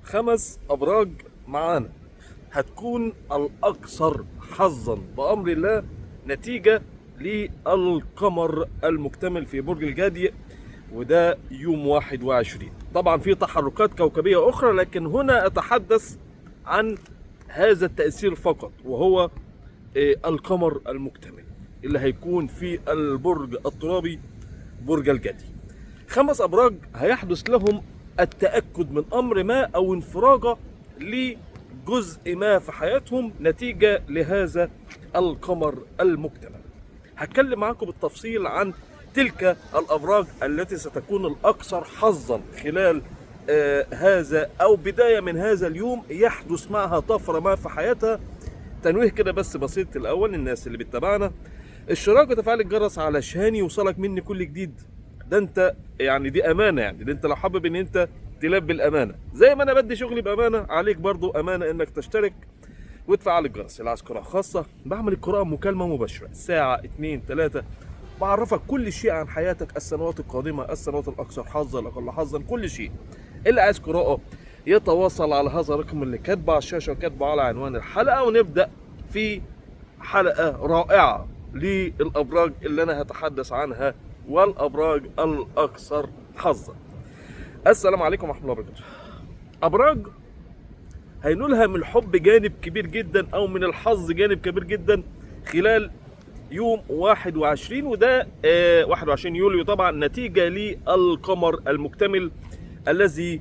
5 أبراج معانا هتكون الأكثر حظا بأمر الله نتيجة للقمر المكتمل في برج الجدي، وده يوم 21. طبعا في تحركات كوكبية أخرى، لكن هنا أتحدث عن هذا التأثير فقط، وهو القمر المكتمل اللي هيكون في البرج الترابي برج الجدي. 5 أبراج هيحدث لهم التأكد من أمر ما أو انفراجة لجزء ما في حياتهم نتيجة لهذا القمر المكتمل. هتكلم معاكم بالتفصيل عن تلك الأبراج التي ستكون الأكثر حظا خلال هذا أو بداية من هذا اليوم يحدث معها طفرة ما في حياتها. تنويه كده بس بسيط الأول للناس اللي بتتابعنا، اشتراك وتفعيل الجرس علشان يوصلك مني كل جديد. ده انت يعني دي امانه، يعني ده انت لو حابب ان انت تلبي الامانة زي ما انا بدي شغلي بامانه، عليك برضو امانه انك تشترك وتفعل الجرس. اللي عايز قراءة خاصة بعمل القراءة مكالمة مباشرة ساعة 2 3، بعرفك كل شيء عن حياتك، السنوات القادمة، السنوات الاكثر حظا، الاقل حظا، كل شيء. اللي عايز قراءة يتواصل على هذا الرقم اللي كاتبه على الشاشة وكاتبه على عنوان الحلقة، ونبدا في حلقة رائعة للابراج اللي انا هتحدث عنها والابراج الاكثر حظا. السلام عليكم ورحمة الله وبركاته. ابراج هينولها من الحب جانب كبير جدا او من الحظ جانب كبير جدا خلال يوم 21، وده 21 يوليو طبعا، نتيجة للقمر المكتمل الذي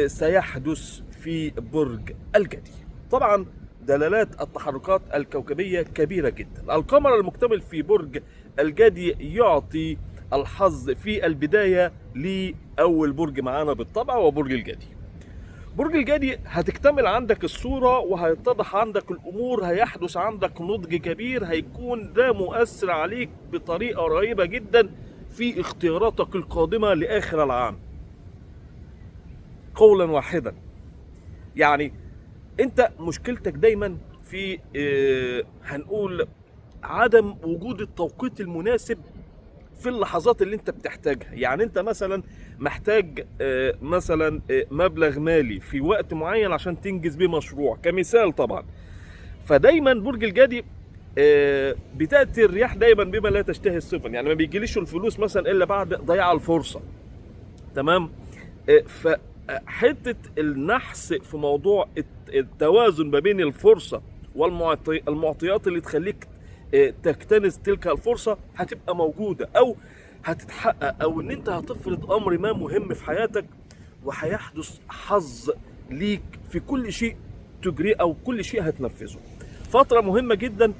سيحدث في برج الجدي. طبعا دلالات التحركات الكوكبية كبيرة جدا. القمر المكتمل في برج الجدي يعطي الحظ في البداية لأول برج معانا بالطبع، وبرج الجدي. برج الجدي هتكتمل عندك الصورة وهيتضح عندك الأمور، هيحدث عندك نضج كبير، هيكون ده مؤثر عليك بطريقة رهيبة جدا في اختياراتك القادمة لآخر العام. قولا واحدا، يعني انت مشكلتك دايما في هنقول عدم وجود التوقيت المناسب في اللحظات اللي انت بتحتاجها. يعني انت مثلا محتاج مثلا مبلغ مالي في وقت معين عشان تنجز بيه مشروع كمثال طبعا. فدايما برج الجدي بتأتي الرياح دايما بما لا تشتهي السفن، يعني ما بيجيليش الفلوس مثلا الا بعد ضياع الفرصة. تمام؟ فحتة النحس في موضوع التوازن ما بين الفرصة والمعطيات اللي تخليك تكتنز تلك الفرصة هتبقى موجودة أو هتتحقق، أو إن أنت هتفرض أمر ما مهم في حياتك وهيحدث حظ ليك في كل شيء تجريه أو كل شيء هتنفذه. فترة مهمة جدا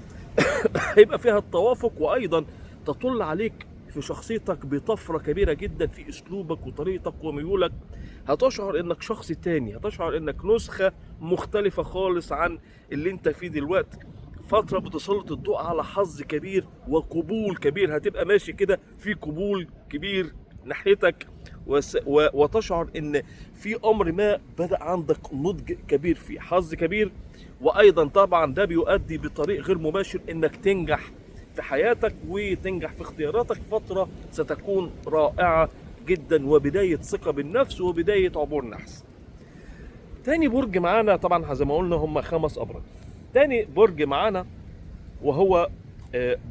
هيبقى فيها التوافق، وأيضا تطل عليك في شخصيتك بطفرة كبيرة جدا في أسلوبك وطريقتك وميولك. هتشعر إنك شخص تاني، هتشعر إنك نسخة مختلفة خالص عن اللي أنت فيه دلوقتي. فترة بتسلط الضوء على حظ كبير وقبول كبير، هتبقى ماشي كده في قبول كبير ناحيتك، وتشعر إن في أمر ما بدأ عندك نضج كبير فيه، حظ كبير. وأيضا طبعا ده بيؤدي بطريق غير مباشر إنك تنجح في حياتك وتنجح في اختياراتك. فترة ستكون رائعة جدا وبداية ثقة بالنفس وبداية عبور نحس. تاني برج معانا طبعا زي ما قلنا هم 5 أبراج. تاني برج معانا وهو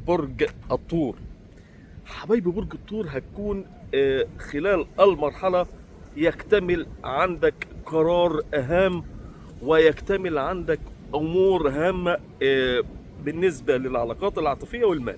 برج الثور. حبايبي برج الثور هتكون خلال المرحلة يكتمل عندك قرار هام ويكتمل عندك أمور هامة بالنسبة للعلاقات العاطفية والمال.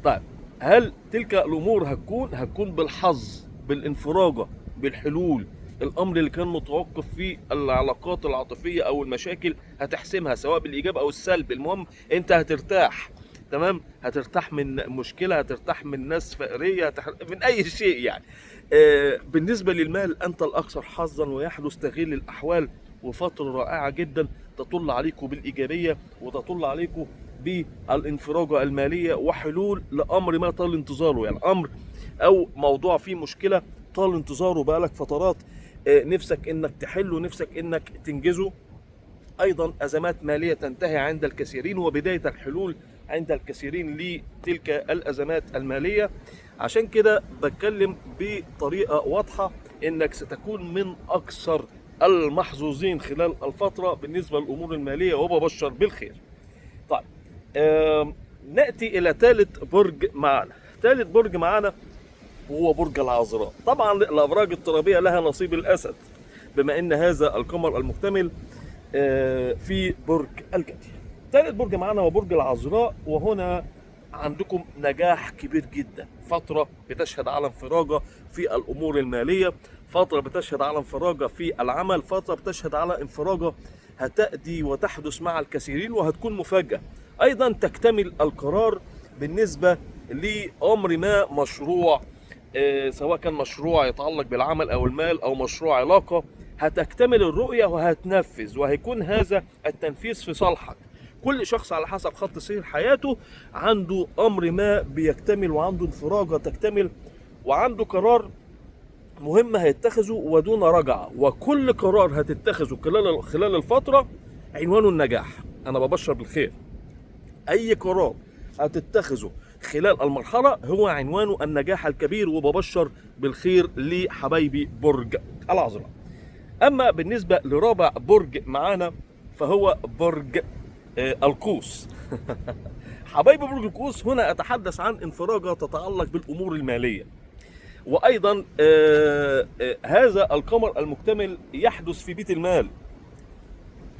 طيب هل تلك الأمور هتكون بالحظ، بالانفراجة، بالحلول؟ الأمر اللي كان متوقف في العلاقات العاطفية أو المشاكل هتحسمها سواء بالإيجاب أو السلب. المهم أنت هترتاح، تمام؟ هترتاح من مشكلة، هترتاح من ناس فقرية، من أي شيء يعني. بالنسبة للمال أنت الأكثر حظا ويحدث تغيير للأحوال، وفترة رائعة جدا تطل عليكم بالإيجابية وتطل عليكم بالانفراجة المالية وحلول لأمر ما طال انتظاره. يعني أمر أو موضوع فيه مشكلة طال انتظاره بقالك فترات، نفسك إنك تحله، نفسك إنك تنجزه. أيضا أزمات مالية تنتهي عند الكثيرين وبداية الحلول عند الكثيرين لتلك الأزمات المالية. عشان كده بتكلم بطريقة واضحة انك ستكون من اكثر المحظوظين خلال الفترة بالنسبة للامور المالية، وببشر بالخير. طيب ناتي الى ثالث برج معانا. ثالث برج معانا وهو برج العذراء. طبعا الابراج الترابيه لها نصيب الاسد، بما ان هذا القمر المكتمل في برج الجدي. ثالث برج معانا هو برج العذراء، وهنا عندكم نجاح كبير جدا. فترة بتشهد على انفراجة في الأمور المالية، فترة بتشهد على انفراجة في العمل، فترة بتشهد على انفراجة هتأتي وتحدث مع الكثيرين وهتكون مفاجأة. أيضا تكتمل القرار بالنسبة لأمر ما، مشروع، سواء كان مشروع يتعلق بالعمل أو المال أو مشروع علاقة، هتكتمل الرؤية وهتنفذ، وهيكون هذا التنفيذ في صالحك. كل شخص على حسب خط سير حياته عنده أمر ما بيكتمل، وعنده انفراجة تكتمل، وعنده قرار مهم هيتخذه ودون رجعة. وكل قرار هتتخذه خلال الفترة عنوانه النجاح. أنا ببشر بالخير. أي قرار هتتخذه خلال المرحلة هو عنوانه النجاح الكبير، وببشر بالخير لحبايبي برج العذراء. أما بالنسبة لرابع برج معانا فهو برج القوس. حبايبي برج القوس، هنا أتحدث عن انفراجة تتعلق بالأمور المالية. وأيضا هذا القمر المكتمل يحدث في بيت المال،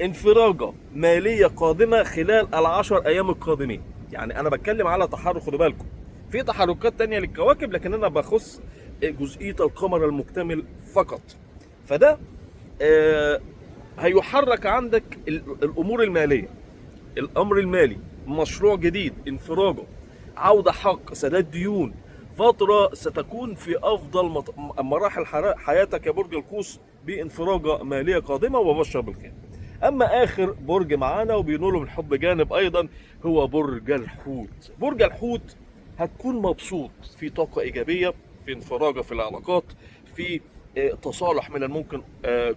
انفراجة مالية قادمة خلال ال10 أيام القادمين. يعني أنا بتكلم على تحرك، خدوا بالكم في تحركات تانية للكواكب، لكن أنا بخص جزئية القمر المكتمل فقط. فده هيحرك عندك الأمور المالية، الأمر المالي، مشروع جديد، انفراجه، عودة حق، سداد ديون. فترة ستكون في أفضل مراحل حياتك يا برج القوس بانفراجة مالية قادمة، وبشر بالخير. أما آخر برج معانا وبينوله من حب جانب أيضا هو برج الحوت. برج الحوت هتكون مبسوط، في طاقة إيجابية، في انفراجة في العلاقات، في تصالح من الممكن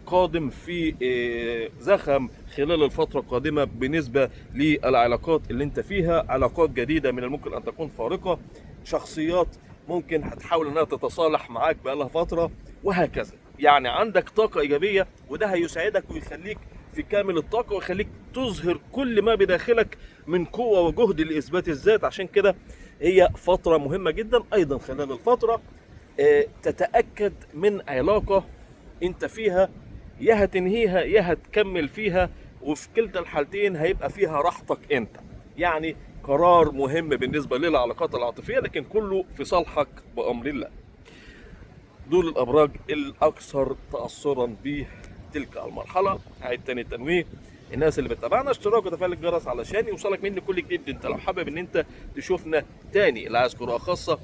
قادم، في زخم خلال الفترة القادمة بالنسبة للعلاقات اللي انت فيها. علاقات جديدة من الممكن أن تكون فارقة، شخصيات ممكن هتحاول انها تتصالح معاك بقالها فترة، وهكذا. يعني عندك طاقة إيجابية، وده هيساعدك ويخليك في كامل الطاقة، ويخليك تظهر كل ما بداخلك من قوة وجهد لإثبات الذات. عشان كده هي فترة مهمة جدا. أيضا خلال الفترة تتأكد من علاقة انت فيها، يا هتنهيها يا هتكمل فيها، وفي كلتا الحالتين هيبقى فيها راحتك انت. يعني قرار مهم بالنسبة للعلاقات العاطفية، لكن كله في صالحك بأمر الله. دول الأبراج الأكثر تأثرا بتلك المرحلة. عيد تاني التنويه، الناس اللي بتتابعنا اشتراك وتفعيل الجرس علشان يوصلك مني كل جديد. انت لو حابب ان انت تشوفنا تاني، اللي عايز قراءة خاصة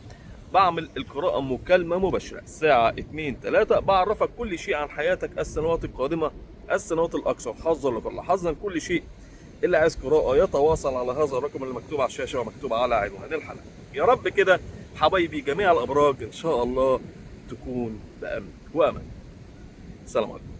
بعمل القراءة مكالمة مباشرة الساعة 2-3، بعرفك كل شيء عن حياتك السنوات القادمة، السنوات الأكثر حظا لكل حظا، كل شيء. اللي عايز قراءة يتواصل على هذا الرقم اللي مكتوب على الشاشة ومكتوب على عنوان الحلقة. يا رب كده حبايبي جميع الأبراج إن شاء الله تكون بأمن وأمان. السلام عليكم.